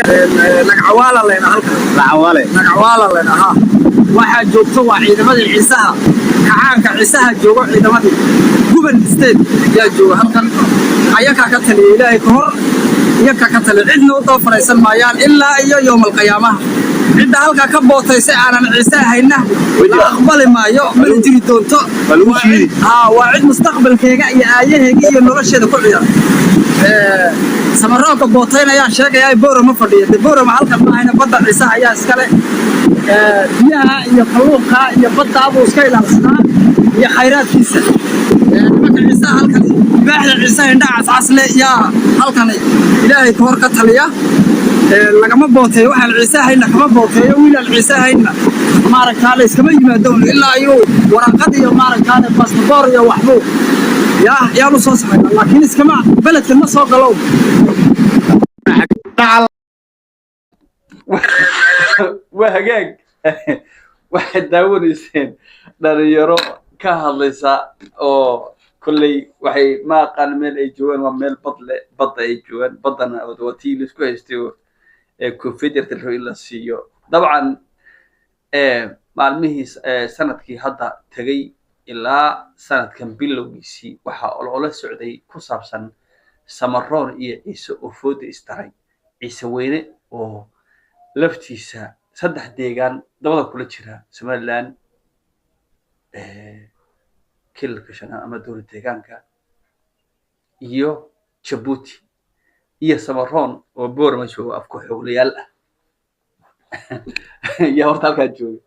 Lagcawaala leena halkan. Lacawaale. Lagcawaala leena ha. Waxaa joogto waa ciidamadii Ciisaha, kacaanka Ciisaha joogo, ciidamadii Guban State yaa jooga halkan. Ayakaa ka taliya, Ilaahay ka hor iyakaa ka taliya. Cidna u daba fadhiisan maayaan ilaa iyo yowmal qiyaamaha. Cidda halkaa ka bootaysa aanan Ciise ahayna la aqbali maayo, mana jiri doonto. Waa lagu shiidi. Haa, waa cid mustaqbalkeega iyo aayaheega iyo nolosheeda ku ciyaar. Samaroonka bootaynayaan sheegayaa, Boora ma fadhiyo de. Boorama halkan ma ahayna, badda Ciisaha ayaa iskale. Biyaha iyo kalluunka iyo badda buu iska ilaalsanaa iyo khayraadkiisa. Nimanka Ciisaha halkan, libaaxda Ciisaha indhaha cascas leh yaa halkan Ilaahay ka hor ka taliya. Lagama booteeyo, waxaan Ciise hayna kama booteeyo. Wiilaan Ciise hayna maaragtaale iskama yimaado ilaa ayuu waraqad iyo maaragtaale bastaboor iyo waxbuu yaa yaan u soo sameynaa, laakiin iskama beledkan ma soo galow. Waa hagaag. Waxaad daawanayseen dhalinyaro ka hadlaysa oo kolley waxay, ma aqaan meel ay joogaan, waa meel badle, badda ay joogaan. Baddana waa tii laisku haystay oo ee koofiyad yarta la rabo in la siiyo. Dabcan maalmihii sanadkii hadda tegay ilaa sanadkan bilowgiisii waxaa olole socday ku saabsan Samaroon iyo Ciise oo fooda isdaray, Ciise Weyne oo laftiisa saddex deegaan dabada kula jira: Somaliland, Kililka Shanaad ama dowlad deegaanka, iyo Jabuuti, iyo Samaroon oo Boorama joogo, afka xooglayaal ah iyo horta halkaa jooga.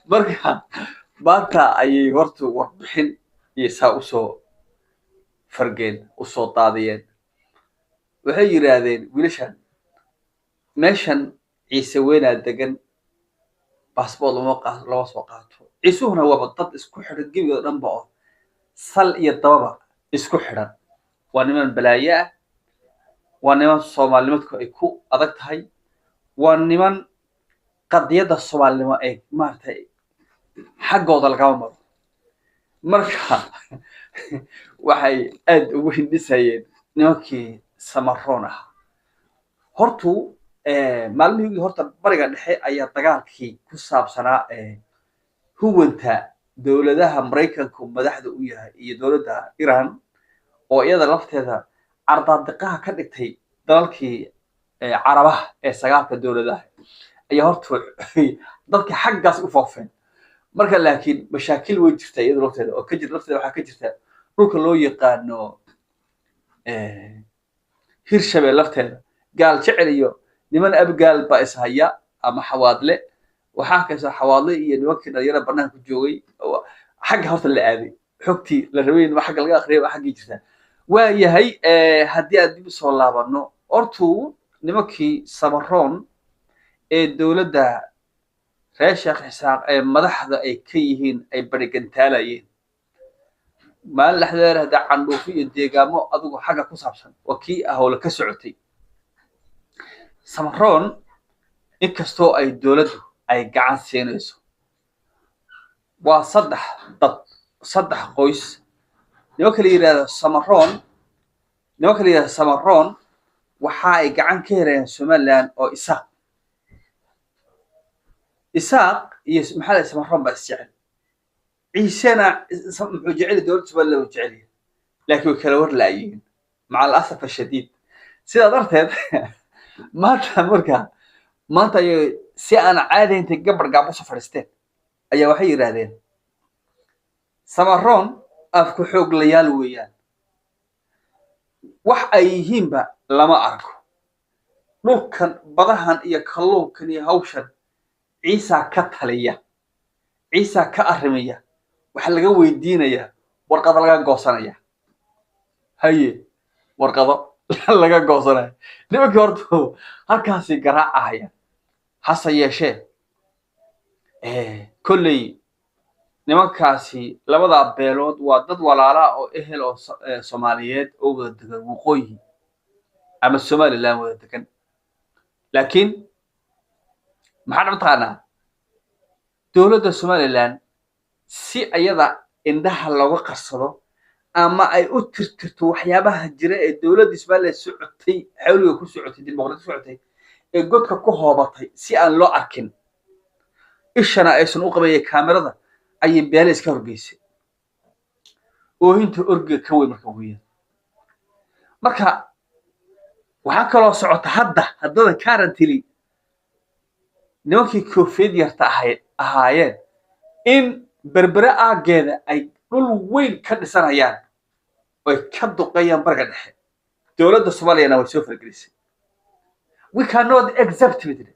Marka maanta ayay horta warbixin iyo saa usoo fargeen, usoo daadiyeen. Waxay yidhaahdeen wiilashan, meeshan Ciise Weynaa degan, baasboort lama soo qaato. Ciisuhuna waaba dad isku xidhan gebigooda dhanba oo sal iyo dababa isku xidhan. Waa niman balaaye ah, waa niman soomaalinimadku ay ku adag tahay, waa niman qadiyadda soomaalinimo ay maaragtay xaggooda lagama maro. Marka waxay aad ugu hindhisayeen nimankii Samaroon ahaa. Hortu maalmihii horta Bariga Dhexe ayaa dagaalkii ku saabsanaa huwanta dowladaha Maraykanku madaxda u yahay iyo dowladda Iran oo iyada lafteeda cardaadiqaha ka dhigtay dalalkii Carabaha ee sagaalka dowladaha ayaa horta dadka xaggaas u foofeen. Marka laakiin mashaakil way jirtaa iyada lafteeda oo ka jirta. Lafteeda waxaa ka jirta dhulka loo yaqaano Hirshabeel lafteeda, Gaal Jecel iyo niman Abgaal baa ishaya ama Xawaadle. Waxaa kaysa Xawaadle iyo nimankii dhalinyarada banaanka ku joogay oo xagga horta la aaday, xogtii la rabay in xagga laga akhriyay baa xaggii jirta. Waa yahay, haddii aan dib usoo laabano, hortuu nimankii Samaroon ee dowladda reer Sheekh Xisaaq ee madaxda ay ka yihiin ay barigantaalayeen maalin dhexdeeda hadda candhuufo iyo deegaamo adigu xagga ku saabsan, waa kii howle ka socotay. Samaroon inkastoo ay dowladdu ay gacan siinayso, waa saddex dad, saddex qoys. Nimanka la yidhahdo Samaroon, nimanka la yidhahdo Samaroon waxa ay gacan ka helayaan Somaliland oo Isaaq, Isaaq iyo maxaa la, Samaroon baa isjecel. Ciisena muxuu jecel? Dowladda Somaliland uu jecel yahay, laakiin way kala war la'yihiin maca alasaf ashadiid. Sidaa darteed maanta, marka maanta ayay si aan caadi intay gabar gaab usoo fadhiisteen ayaa waxay yidhaahdeen Samaroon afku xooglayaal weeyaan, wax ay yihiinba lama arko, dhulkan badahan iyo kalluunkan iyo hawshan Ciisaa ka taliya, Ciisaa ka arrimaya, waxa laga weydiinayaa warqado laga goosanaya. Haye, warqado laga goosanaya. Nimankii horta halkaasi garaacahaya. Hase yeeshee kolley nimankaasi labadaa beelood waa dad walaala oo ehel oo Soomaaliyeed oo wada degan waqooyi ama Somaliland wada degan. Laakiin maxaa mataqaanaa, dowladda Somaliland si ayada indhaha looga qarsado ama ay u tirtirto waxyaabaha jira ee dowladda Somaliland socotay, xawliga ku socotay, dimuqraadi socotay. Ee godka ku hoobatay si aan loo arkin, ishana aysan u qabayay kaamirada, ayay beele iska horgeysay. Oohinta orgiga ka weyn marka weeyaan. Marka waxaa kaloo socota hadda, haddada currently, nimankii koofiyad yarta ahaayeen in Berbere aaggeeda ay dhul weyn ka dhisanayaan, oy ka duqeeyaan Bariga Dhexe. Dowladda Soomaaliyana way soo faragelisay. "We cannot accept it,"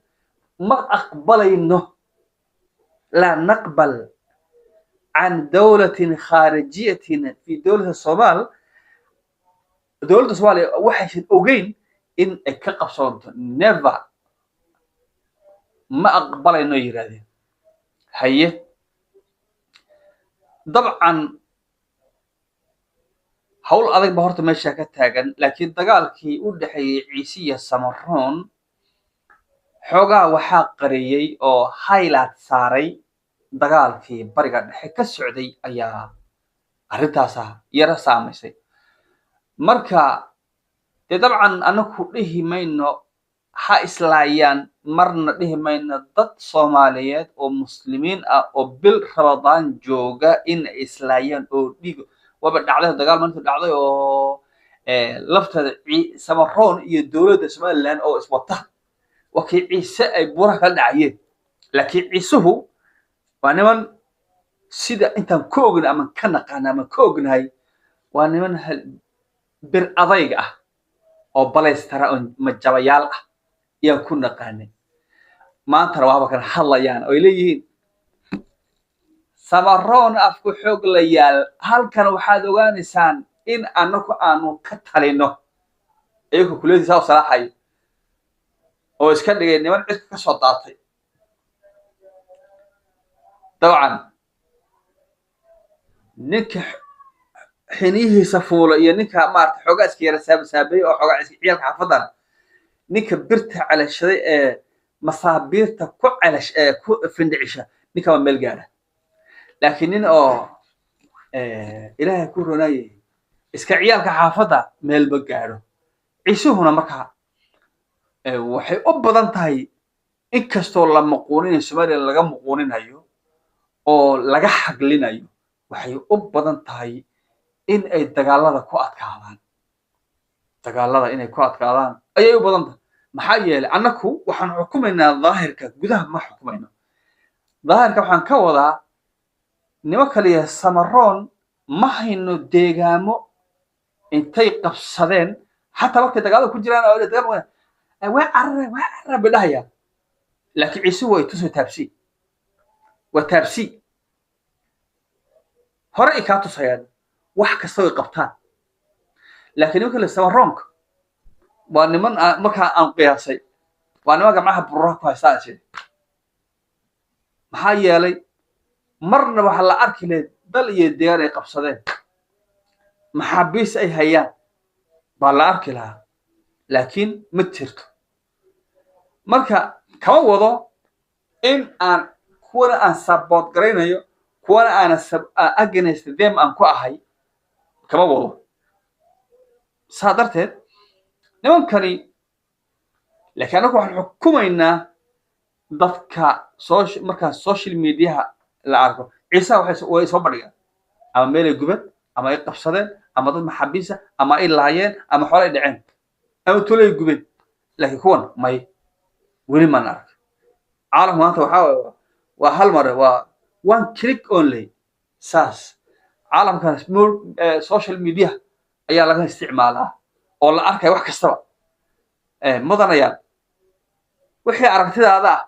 ma aqbalayno. "لا نقبل عن دولة خارجية في دولة الصومال." Dowladda Soomaaliya waxaysan ogeyn in ay ka qabsoonto, never, ma aqbalayno, yidhahdeen. Haye, dabcan hawl adag ba horta meesha ka taagan, laakiin dagaalkii u dhexeeyey Ciise iyo Samaroon xoogaa waxaa qariyey oo highlight saaray dagaalkii Bariga Dhexe ka socday ayaa arrintaasa yara saamaysay. Marka dee dabcan anaku dhihi mayno ha islaayaan, marna dhihi mayno dad Soomaaliyeed oo Muslimiin ah oo bil Ramadaan jooga in ay islaayaan oo dhiig. Waaba dhacday dagaal maanta dhacday oo lafteeda Samaroon iyo dowladda Somaliland oo iswata, waa kii Ciise ay buuraha kala dhacayeen. Laakiin Ciisuhu waa niman, sida intaan ka ogna ama ka naqaana ama ka ognahay, waa niman bir adayg ah oo balaystara oo majabayaal ah ayaan ku naqaanay. Maantana waaba kan hadlayaan oo ay leeyihiin Samaroon afku xoog la yaal. Halkan waxaad ogaanaysaan in annagu aanu ka talino, iyagoo kuliyadiisa u salaaxayo oo iska dhigay niman cidka ka soo daatay. Dabcan ninka xiniyihiisa fuula iyo ninka maarata xoogaa iska yara saabasaabeeyey oo xoogaa iska ciyaalka xaafadan, ninka birta celashaday ee masaabiirta ku celash ee ku findhicisha, ninka waa meel gaara. Laakiin nin oo Ilaahay ku ronaayay iska ciyaalka xaafadda meel ma gaadho. Ciisuhuna markaa waxay u badan tahay, inkastoo la muquuninayo, Soomaaliya laga muquuninayo oo laga xaglinayo, waxay u badan tahay in ay dagaalada ku adkaadaan. Dagaalada inay ku adkaadaan ayay u badan tahay. Maxaa yeelay, annaku waxaan xukumaynaa daahirka, gudaha ma xukumayno. Daahirka waxaan ka wadaa nimo kaliya Samaroon ma hayno deegaamo intay qabsadeen. Xataa markay dagaalada ku jiraan oo dagaal waa carare, waa carare bay dhahayaan, laakiin Ciise way tusoo taabsi, waa taabsi hore ay kaa tusayaan wax kasta way qabtaan. Laakiin nimanka le Samaroonka waa niman markaa aan qiyaasay, waa niman gacmaha bururaha ku haystaan is. Maxaa yeelay, marna waxaa la arki lahayd dal iyo deegaan ay qabsadeen, maxaabiis ay hayaan baa la arki lahaa, laakiin ma jirto. Marka kama wado in aan kuwana aan support garaynayo, kuwana aana against them aan ku ahay, kama wado. Saa darteed nimankani, laakiin annagu waxaan xukumaynaa dadka markaa social mediaha la arko. Ciisaha waxay way soo bandhigaan ama meelay gubeen ama ay qabsadeen ama dad maxaabiisa ama ay laayeen ama xoolo ay dhaceen ama tuulo ay gubeen, laakiin kuwan may, weli maan arag. Caalamka maanta waxaa waaye waa hal mar, waa one click only. Saas caalamkan social media ayaa laga isticmaalaa oo la arkaya wax kastaba. Mudanayaal, wixii aragtidaada ah.